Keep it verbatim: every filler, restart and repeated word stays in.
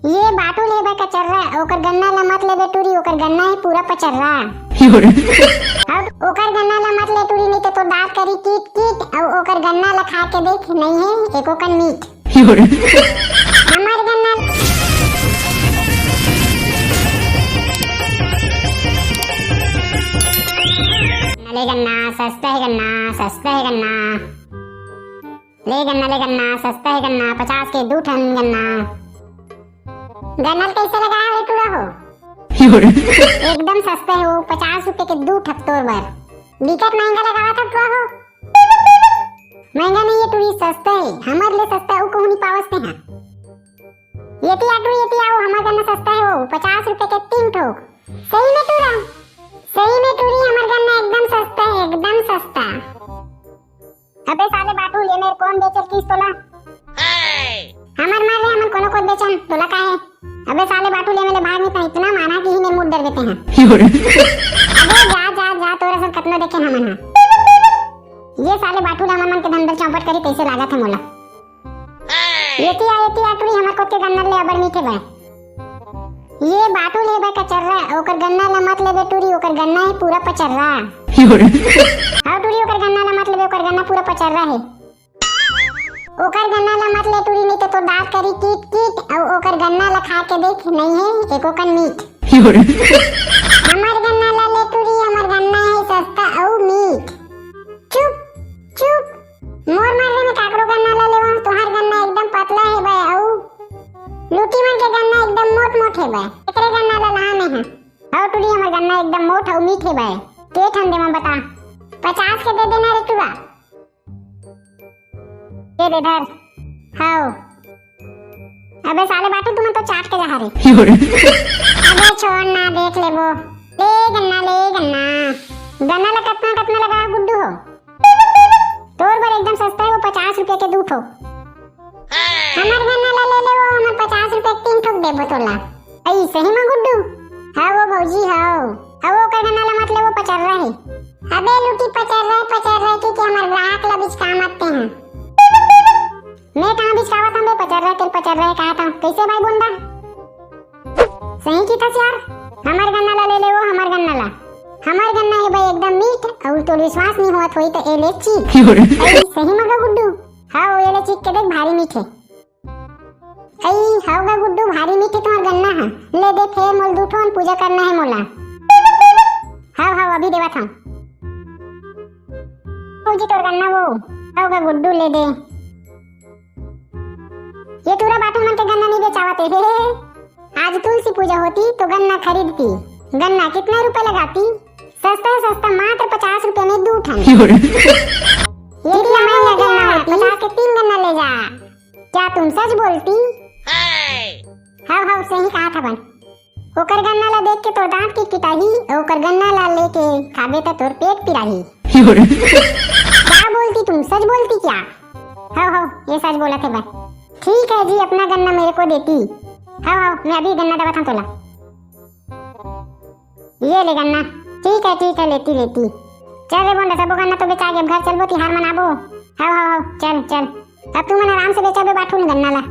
ये बाटुल हे बे कचर्रा, ओकर गन्ना ला मत लेबे टूरी, ओकर गन्ना हे पूरा पचर्रा। अउ ओकर गन्ना ला मत ले टूरी, नहीं तो तोर दांत करी कीट कीट, अउ ओकर गन्ना ला खा के देख, नहीं हे एको कन मीठ। हमर गन्ना ले गन्ना, सस्ता हे गन्ना, सस्ता हे गन्ना। ले गन्ना, ले गन्ना, सस्ता हे गन्ना, पचास के दू ठन गन्ना। गन्ना ल कइसे लगा हे टूरा हो? एकदम सस्ता हे वो, पचास रुपए के दू ठक तोर बर। बिकट महंगा लगावत हे टूरा हो। महंगा नहीं हे टूरी, सस्ता हे, हमर ले सस्ता अउ कहूं नहीं पावस तेहा। एती आ टूरी, एती आ वो, हमर गन्ना सस्ता हे वो, पचास रुपए के तीन ठोक। सही में टूरा, सही में टूरी, हमर गन्ना एकदम सस्ता हे, एकदम सस्ता। अबे साले बाटुल, ये मेर कोन बेचल किस तोला? हमर मार रे, हमन कोनो कोत बेचन, तोला का हे? अबे साले बाटुल, ये मेले भाग नहीं, इतना माना कि ही मेर मुड़ डर देते हैं। अबे जा, जा, जा, तोरा सब कतनो देखे हमन हा। ये साले बाटुल हमन मन के धंधल चौपट करी, तैसे लागत हे मोला। एती आ, एती आ टूरी, हमर कोत के गन्ना ले, अबड़ मीठे बे। ये बाटुल हे बे कचर्रा, ओकर गन्ना ला मत लेबे टूरी, ओकर गन्ना हे पूरा पचर्रा। हव टूरी, ओकर गन्ना ला मत लेबे, ओकर गन्ना पूरा पचर्रा हे। ओकर गन्ना ला मत ले टूरी, नहीं तो तोर दांत करी कीट कीट, अउ ओकर गन्ना ला खा के देख, नहीं हे एको कन मीठ। हमर गन्ना ला ले टूरी, हमर गन्ना हे सस्ता अउ मीठ। चुप, चुप। मोर मर्रे में काकरो गन्ना ला लेवं, तुहार गन्ना एकदम पतला हे बे, अउ लूटी मन के गन्ना एकदम मोट मोट हे बे, एकरे गन्ना ला लहा में हे। हव टूरी, हमर गन्ना एकदम मोट अउ मीठ हे बे। के ठन देवं बता? पचास के दे देना रे टूरा। ये दे धर। हव। अबे साले बाटू, तुमन तो चाट के जहा रे। अबे छोड़ ना, देख लेबो। ले गन्ना, ले गन्ना। गन्ना ला कतना, कतना लगा गुड्डू हो? तोर बर एकदम सस्ता हे वो, पचास रुपए के दू ठो। हमर गन्ना ला ले ले वो, हमन पचास रुपए के तीन ठोक देबो तोला। अई सही में गुड्डू? हव वो भौजी, हव। अउ ओकर गन्ना ला मत ले, वो पचर्रा हे। अबे लूटी, पचर्रा हे, पचर्रा हे, कि, कि हमर ग्राहक ला बिचका मत तेहा। मैं कहाँ बिचकावत हंव बे, पचर्रा हे, तेल पचर्रा हे, कहा था। कैसे भाई बोंडा? सही किथस यार, हमर गन्ना ला ले ले वो, हमर गन्ना ला। हमर गन्ना हे बे एकदम मीठ, अउ तोर विश्वास नहीं होत होई तो ए ले चीख। अई सही में गा गुड्डू? हव, ए ले चीख के देख, भारी मीठ हे। अई, हव गा गुड्डू, भारी मीठ हे तुहार गन्ना हा। ले दे फेर मोल दू ठोन, पूजा करना हे मोला। हव, हव, अभी देवत हंव। पूजी तोर गन्ना वो। हव गा गुड्डू, ले दे। ये टूरा बाटू मन के गन्ना नहीं बेचावत हे। आज तुलसी पूजा होती तो गन्ना खरीदती। गन्ना कितना रुपए लगाती? सस्ता से सस्ता मात्र पचास रुपए में दू ठन। ये टूरा मन के गन्ना होती, पचास के तीन गन्ना ले जा। क्या तुम सच बोलती? हव, हव, सही कहा था बन। ओकर गन्ना ला देख के तोर दांत किटकिटाही, ओकर गन्ना ला लेके खाबे त तोर पेट पिराही। क्या बोलती तुम, सच बोलती क्या? हव, हव, ये सच बोलत हे बे। ठीक है जी, अपना गन्ना मेरे को देती। हव, हव, मैं अभी गन्ना देवत हंव तोला। ये ले गन्ना। ठीक है, ठीक है, लेती, लेती। चल रे बोंडा, सबो गन्ना तो बेचा गे, अब घर चलबो, तिहार मनाबो। हव, हव, हव, चल, चल। अब तुमन आराम से बेचा बे बाटू गन्ना ला।